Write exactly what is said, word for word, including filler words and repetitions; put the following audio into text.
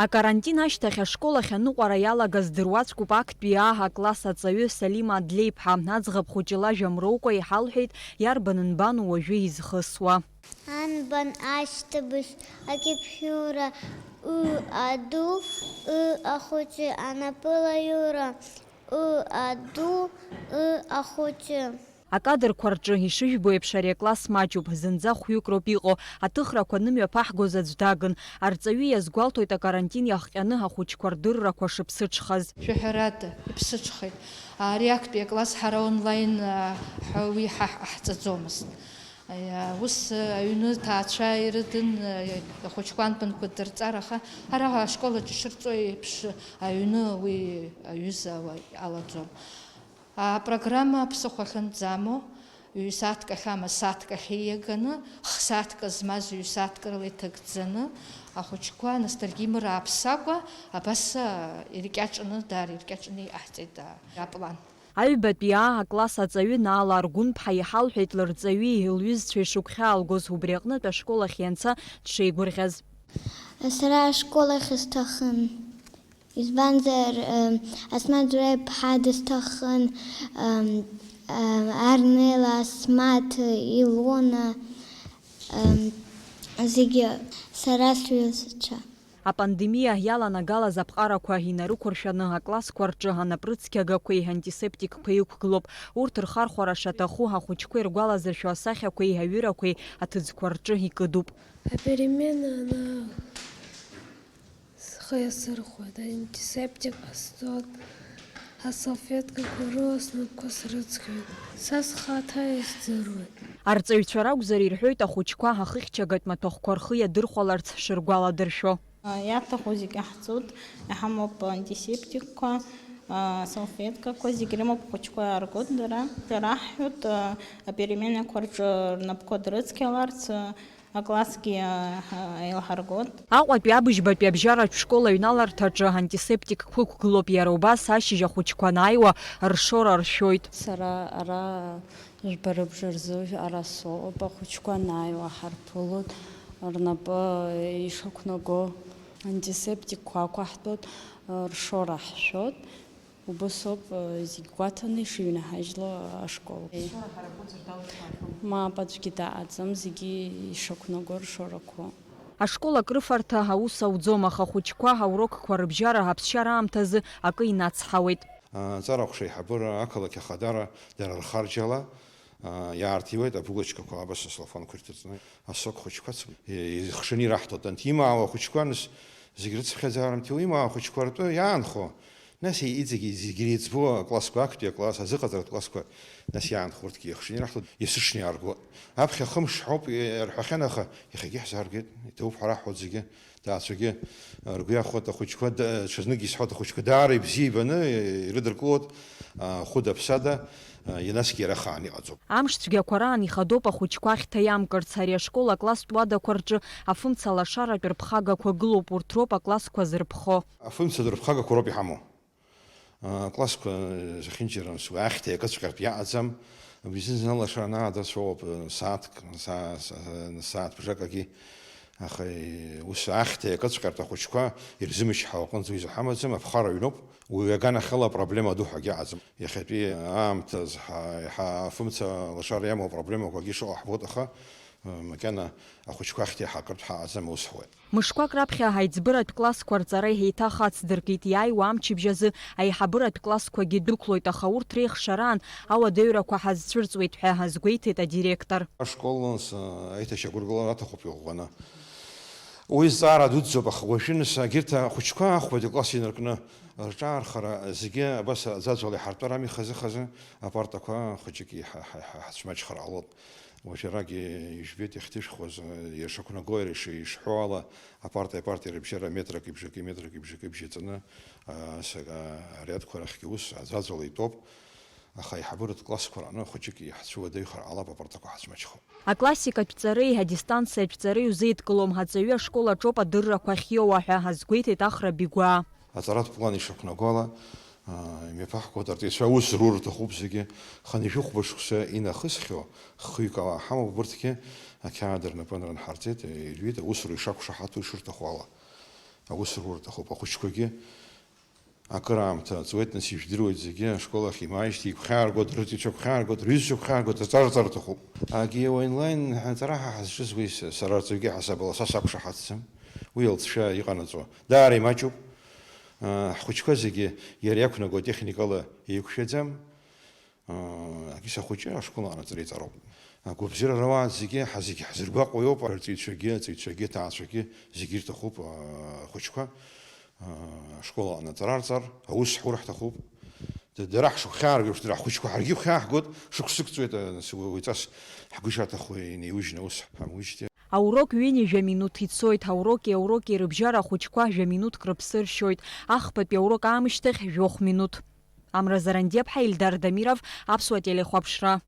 Акарантин ашьҭахь ашкол ахь аныҟәара иалагаз дыруаӡәкуп актәи А акласс аҵаҩы Салима Адлеиԥҳа. Аӡӷаб хәыҷы лажәа мроукәа иҳалҳәеит, иарбан нбану уажәы изхысуа. Анбан ашьҭыбжь, акьыԥхьура, ы аду, ы ахәыҷы, анапылаиура, ы аду, ы ахәыҷы. Акадрқәа рҿы, ишыжәбо еиԥш, ари акласс маҷуп, зынӡа хәҩык роуп иҟоу, аҭыхрақәа анымҩаԥаҳгоз аӡә дагын. Арҵаҩы иазгәалҭоит, акарантин иахҟьаны ахәыҷқәа рдыррақәа шыԥсыҽхаз. Шәаҳәарада, иԥсыҽхеит. Ари актәи акласс ҳара онлайн, а, ҳәа уи ҳа ҳҟаҳҵаӡомызт. Аиа, ус, а, аҩны ҭаацәа ирыдын, а, ахәыҷқәа антәанқәа дырҵар, аха ҳара ашкол аҿы ишырҵо еиԥш, аҩны уи аҩыза уа иҟалаӡом. Апрограмма аԥсыхәа ахьынӡамоу, ҩ-сааҭк ахьама сааҭк ахьы иаганы, х-сааҭк змаз ҩ-сааҭк рыла иҭагӡаны, ахәыҷқәа ностальгимыра ааԥсакәа, абас, а, иркьаҿны, даара иркьаҿны иҟаҳҵеит, а, аплан. Аҩбатәи А акласс аҵаҩы Наала Аргәынԥҳа иҳалҳәеит лырҵаҩи лҩызцәеи шыгәхьаалгоз, убри аҟнытә ашкол ахь ианца дшеигәырӷьаз. Сара ашкол ахь сҭахын. Избанзар, э, Асмаҭ Џьураиԥҳа дысҭахын, э, э, Арнела, Асмаҭ, Илона, э, зегьы сара сҩызцәа. Апандемиа иаланагалаз аԥҟарақәа инарықәыршәаны аклассқәа рҿы анапрыцқьагақәеи антисептикқәеи ықәгылоуп. Урҭ рхархәара шаҭаху ахәыҷқәа иргәалазыршәо асахьақәеи аҩырақәеи аҭыӡқәа рҿы икыдуп. Аперемена ана Схы иасырхәоит, аантисептик ҟасҵоит, асалфеткақәа рыла снапқәа срыцқьоит. Са схаҭа исдыруеит. Арҵаҩцәа ракәзар, ирҳәоит, ахәыҷқәа ахыхьчагатә маҭәахәқәа рхы иадырхәаларц шыргәаладыршәо. Иаҭаху зегьы ҳҵоит, иҳамоуп антисептикқәа, асалфеткақәа, зегь рымоуп, ахәыҷқәа иааргоит дара. Ираҳҳәоит, апеременақәа рҿы рнапқәа дрыцқьаларц. Аклассгьы, а, еилҳаргоит. Аҟәатәи абыжьбатәи абжьаратә школ аҩналарҭаҿы антисептик қәықәгылоуп, иара убас ашьыжь ахәыҷқәа анааиуа ршора ршәоит. Сара ара жәба рыбжа рзы ара соуп, ахәыҷқәа анааиуа ҳарԥылоит, рнапы ишақәнаго антисептикқәа ақәаҳтәоит, ршора ҳшәоит. Убасоуп, э, зегь гәаҭаны ишыҩнаҳажьло ашкол. Ма аӡәгьы дааӡам, зегьы ишақәнаго ршорақәоуп. Ашкол акрыфарҭа аус ауӡом, аха ахәыҷқәа аурокқәа рыбжьара аԥсшьара аамҭазы акы инацҳауеит. Аҵара аҟәшаеиҳабыра ақалақь ахадара дара рхарџьала, а, иаартиуеит абулочкақәа, абас аслофонқәа ирҭыҵны, асок хәыҷқәа ц-, е-, ихшаны ираҳҭоит. Анҭ имаауа ахәыҷқәа, нас, зегь рыцыԥхьаӡа аарымҭиуа, имаауа ахәыҷқәа ртәы иаанхо, нас, е-, иҵегь, зегь иреиҵбу аклассқәа, актәи акласс, азыҟаҵаратә классқәа, нас иаанхо урҭгьы ихшаны ираҳҭоит, есышшны иаарго. Аԥхьа хымш ҳауп, е-, рҳәахьан, аха иахьагьы ҳзааргеит, иҭабуп ҳәа раҳҳәоит зегьы. Ҭаацәагьы, а, ргәы иахәоит ахәыҷқәа да-, ҽазнык исҳәоит, ахәыҷқәа даара ибзиа ибаны, э, ирыдыркылоит, а, хәыда-ԥсада, а, ианасгьы иара хаан иҟаҵоуп. Амш цәгьақәа раан ихадоуп ахәыҷқәа ахьҭа иамкырц. Ари ашкол акласстә уадақәа рҿы афымца лашаратә рԥхагақәа гылоуп, урҭ роуп аклассқәа зырԥхо. Афымцатә рыԥхагақәа роуп иҳамоу. Аклассқәа зехьынџьара ус уи ахьҭа иакыҵәҟьартә иаҟаӡам. Абри зны-зынла ашара анаадырцәоуп, сааҭк, са-, са-, сааҭ бжакгьы. Аха, ус ахьҭа иакыҵәҟьартә ахәыҷқәа ирзымычҳауа аҟынӡа уи заҳамаӡам, аԥхара ҩноуп. Уи аганахьала апроблема ду ҳәагьы аҟаӡам. Иахьатәи аамҭаз ҳа-, ҳа-, афымца лашара иамоу апроблемақәагьы шыҟоу ҳбоит, аха, макьана ахәыҷқәа ахьҭа иаҳакыртә ҳаҟаӡам, аус ҳуеит. Мышқәак раԥхьа аиҵбыратә классқәа рҵара еиҭах ацдыркит, иааиуа амчыбжь азы аиҳабыратә классқәагьы дәықәлоит, аха урҭ реихшараан ауадаҩрақәа ҳазцәырҵуеит ҳәа азгәеиҭеит адиректор. Ашкол анс аиҭашьақәыргылара аҭахуп иӷәӷәаны. Уи зҵаара дуӡӡоуп, аха уажәы нас егьырҭ ахәыҷқәа ахәбатәи акласс инаркны рҿаархара зегьы абас аӡәаӡәала иҳартәарами хазы-хазы, апартақәа хәыҷык иҳа-, ҳа-, ҳа-, ҳацәмаҷхар ҟалоит. Уажәарагьы ижәбеит иахьҭышәхуаз, ишақәнаго, иара иши-, ишҳәо ала, апарта-апарта ирыбжьара метрак ибжаки, метрак ибжаки бжаҵаны, а, сага-, ариадқәа рахьгьы ус аӡәаӡәала итәоуп, аха аиҳабыратә классқәа рҟны хәыҷык иаҳцәуадаҩхар ҟалап, апартақәа ҳацәмаҷхо. Аклассикатә ҵареи адистанциатә ҵареи узеидкылом, аҵаҩы ашкол аҿоуп адыррақәа ахьиоуа ҳәа азгәеиҭеит Ахра Бигәаа. Аҵаратә план ишақәнаго ала, аа, имҩаԥаҳгоит, арҵаҩцәа аус рур рҭахуп зегьы. Хынҩажәи хәба шықәса инахысхьоу хҩык ала ҳамоуп, убырҭгьы ақьаад рнапы анрынҳарҵеит, ирҩит, аусура ишақәшаҳаҭу ишырҭаху ала. Аус рур рҭахуп ахәыҷқәагьы. Акыраамҭа ҵуеит, нас ижәдыруеит зегьы, ашкол ахь имааижьҭеи игәхьааргоит, рыцәа гәхьааргоит, рҩызцәа гәхьааргоит, аҵара ҵар рҭахуп. Агео онлайн аҵара ҳа ҳазҿыз уи с-, сара арҵаҩгьы ҳасабала са сақәшаҳаҭӡам. Уи алҵшәа иҟанаҵо даара имаҷуп. Ҳхәыҷқәа зегьы иара иақәнаго атехникала еиқәшәаӡам. Акиса хәыҷы ашкол анаҵра иҵароуп. Агәабзиара руаӡә зегьы, ҳа зегьы ҳзыргәаҟуа иоуп, арҵаҩцәагьы, аҵаҩцәагьы, аҭаацәагьы, зегьы ирҭахуп, ахәыҷқәа, ашкол анаҵра арҵар, аус ҳур ҳҭахуп. Д-, дара ҳшыгәхьаарго еиԥш, дара ҳхәыҷқәа ҳаргьы игәхьааҳгоит, шықәсыкҵуеит, нас уи, уи ҵас ҳгәы ишаҭаху инеиужьны аус ҳамуижьҭеи. Аурок ҩынҩажәа минуҭ ицоит, ауроки ауроки рыбжьара ахәыҷқәа жәа минуҭк рыԥсы ршьоит, ахԥатәи аурок аамышьҭахь жәохә минуҭ. Амра Зарандиаԥҳа, Ельдар Дамиров, Аԥсуа телехәаԥшра.